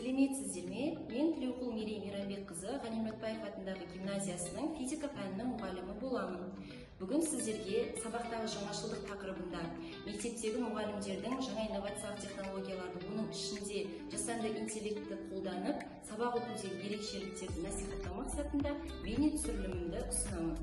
Сәлеметсіздер ме? Мен Тілеуқұл Мерей Мейрамбекқызы Ғани Мұратбаев атындағы гимназиясының физика пәнінің мұғалімі боламын. Бүгін сіздерге сабақтағы жаңашылдық тақырыбында мектептегі мұғалімдердің жаңа инновациялық технологияларды, оның ішінде жасанды интеллектті қолданып, сабақ өтудегі ерекшеліктерді насихаттау мақсатында бейне түсірілімімді ұсынамын.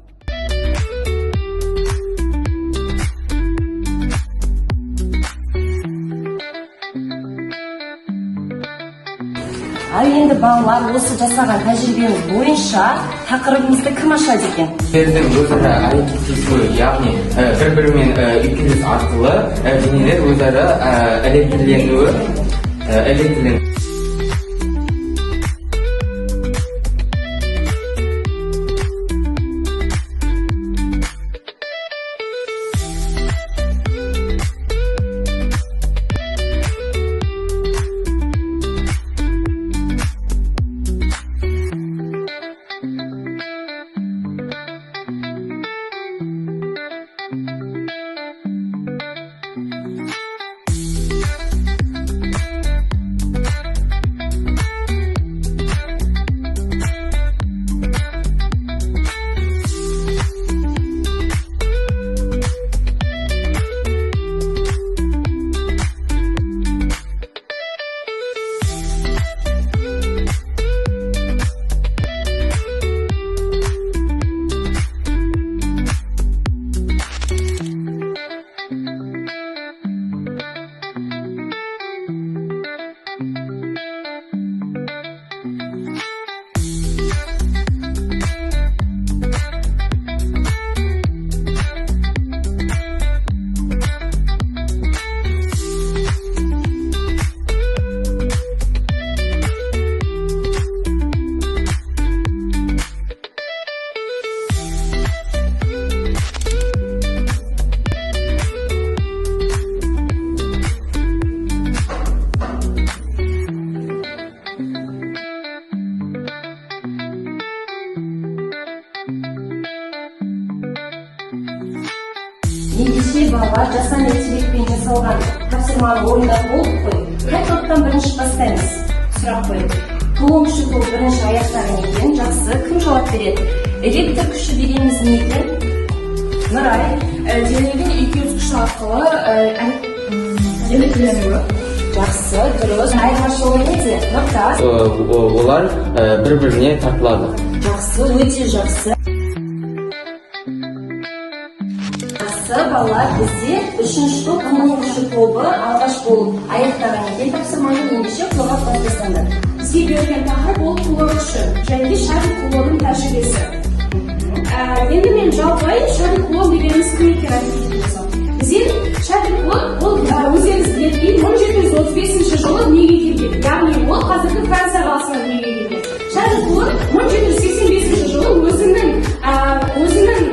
Ал енді балалар, осы жасаған тәжірибеміз бойынша тақырыбымызды кім ашады екен? Денелердің өзара әрекеттесуі, яғни бір-бірімен үйкеліс арқылы денелер өзара электрленуі, электрлен Ендеше, балалар, жасанды интеллектпен жасалған тапсырманы орындап болдық қой. Қай топтан бірінші бастаймыз? Сұрақ қойып. Кулон күші тобы бірінші аяқтаған екен. Жақсы, кім жауап береді? Электр күші дегеніміз не екен? Нұрай. Дененің үйкеліс күші арқылы электрленуі. Жақсы, дұрыс. Айырмашылығы неде? Нұртас. Олар бір-біріне тартылады. Жақсы, өте жақсы. Жақсы, балалар, бізде үшінші топ, кулон күші тобы алғаш болып аяқтаған екен тапсырманы. Ендеше қолға бастасаңдар. Бізге берілген тақырып ол кулон күші және де Шарль Кулонның тәжірибесі. Енді мен жалпы Шарль Кулон дегеніміз кім екенін айтып кететін болсам, бізде Шарль Кулон ол өздеріңіз білетіндей 1735 жылы дүниеге келген, яғни ол қазіргі Франция қаласында дүниеге келген. Шарль Кулон 1785 жылы өзінің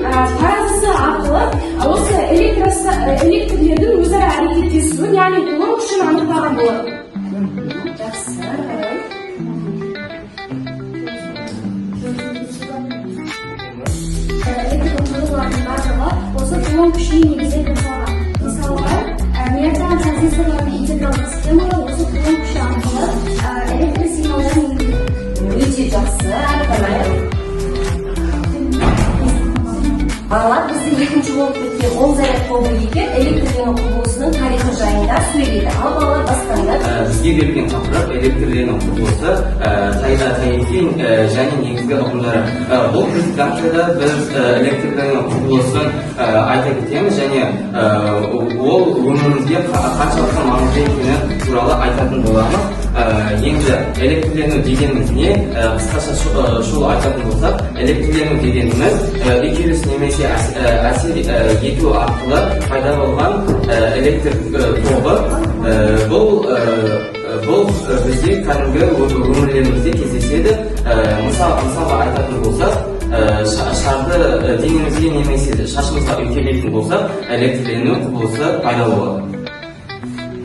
таразысы арқылы осы электрлердің өзара әрекеттесуін, яғни кулон күшін анықтаған болатын. Жақсы, ары қарай. Электр құрылғыларының барлығы осы кулон күшіне негізделіп жасалған. Мысалға, миллиардтаған транзисторлардың интегралдық схемалары осы кулон күші арқылы электр сигналдарын енгізеді. Өте жақсы, ары қарай. Балалар, бізде екінші болып біткен оң заряд тобы екен, электрлену құбылысының тарихы жайында сөйлейді. Ал балалар, бастаңдар. Бізге берілген тақырып электрлену құбылысы, тарихи және негізгі ұғымдары. Бұл презентацияда біз электрлену құбылысын айта кетеміз және ол өмірімізге қаншалықты маңызды екені туралы айтатын боламыз. Енді электрлену дегеніміз не? Қысқаша шолу айтатын болсақ, электрлену дегеніміз үйкеліс немесе әсер ету арқылы пайда болған электр тогы. Бұл бізде кәдімгі өмірлерімізде кездеседі. Мысалға айтатын болсақ, шарды денемізге немесе шашымызға үйкелейтін болсақ, электрлену құбылысы пайда болады.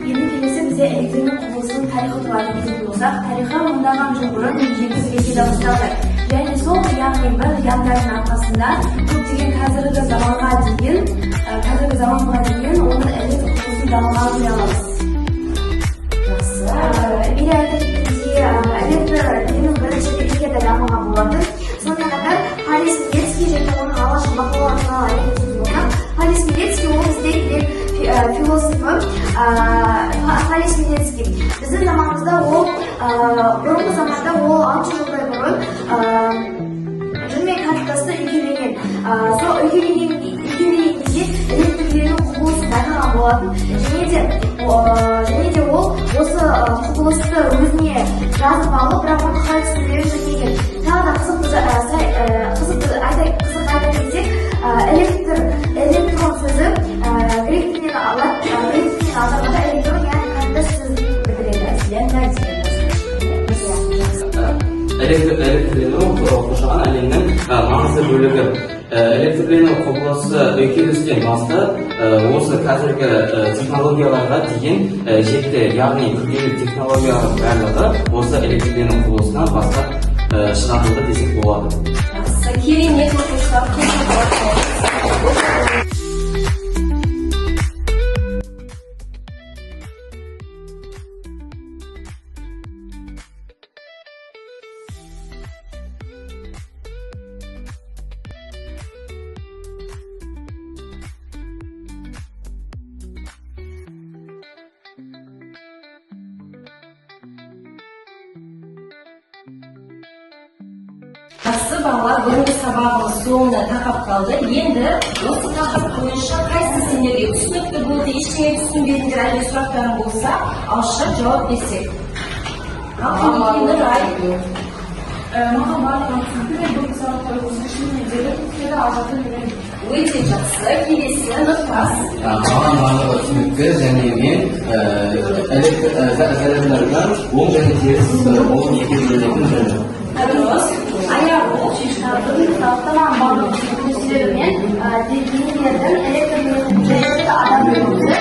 Енді келесі бізде электрлену құбылысының тарихы туралы айтып кететін болсақ, тарихы мыңдаған жыл бұрын ежелгі Грекияда басталды. Және сол, яғни бір яндардың арқасында көптеген қазіргі заманға дейін оның электр құбылысын дамығанын көре аламыз. Жақсы. Или айта кеткендей, Фалес Милецкий. Біздің заманымызда ол, бұрынғы заманда ол 600 жылдай бұрын жүн мен картасты үйкелеген. Сол үйкелеген кезде электрлену құбылысын байқаған болатын. Және де ол осы құбылысты өзіне жазып алып, бірақ оны қалай түсіндірерін білмеген. Тағы да қызық айта кетсек, электрон сөзі грек тілінен аударғанда электрон, яғни қарындаш сөзін білдіреді. Ляндар деген. Электрлену қоршаған әлемнің маңызды бөлігі. Электрлену құбылысы үйкелістен бастап осы қазіргі технологияларға дейін жетті, яғни күрделі технологиялардың барлығы осы электрлену құбылысынан бастап шығарылды десек болады. Жақсы, керемет, оқушылар, қызық. Жақсы, балалар, бүгінгі сабағымыз соңына тақап қалды. Енді осы тақырып бойынша қайсы сендерге түсінікті болды, ештеңе түсінбедіңдер, әлде сұрақтарың болса, ауызша жауап берсек. Ал, Нұрай. Маған барлығы түсінікті. Мен бүгінгі сабақта осы шынымен де электрлерді ажырату үйрендім. Өте жақсы. Келесі, Нұртас. Маған барлығы түсінікті және мен электр зарядтардан оң және теріс болып екіге бөлінетін білдім. Дұрыс. Аяғол. Бүгінгі сабақта маған барлығы түсінікті, себебі мен денелердің электрленетін және адамның өзі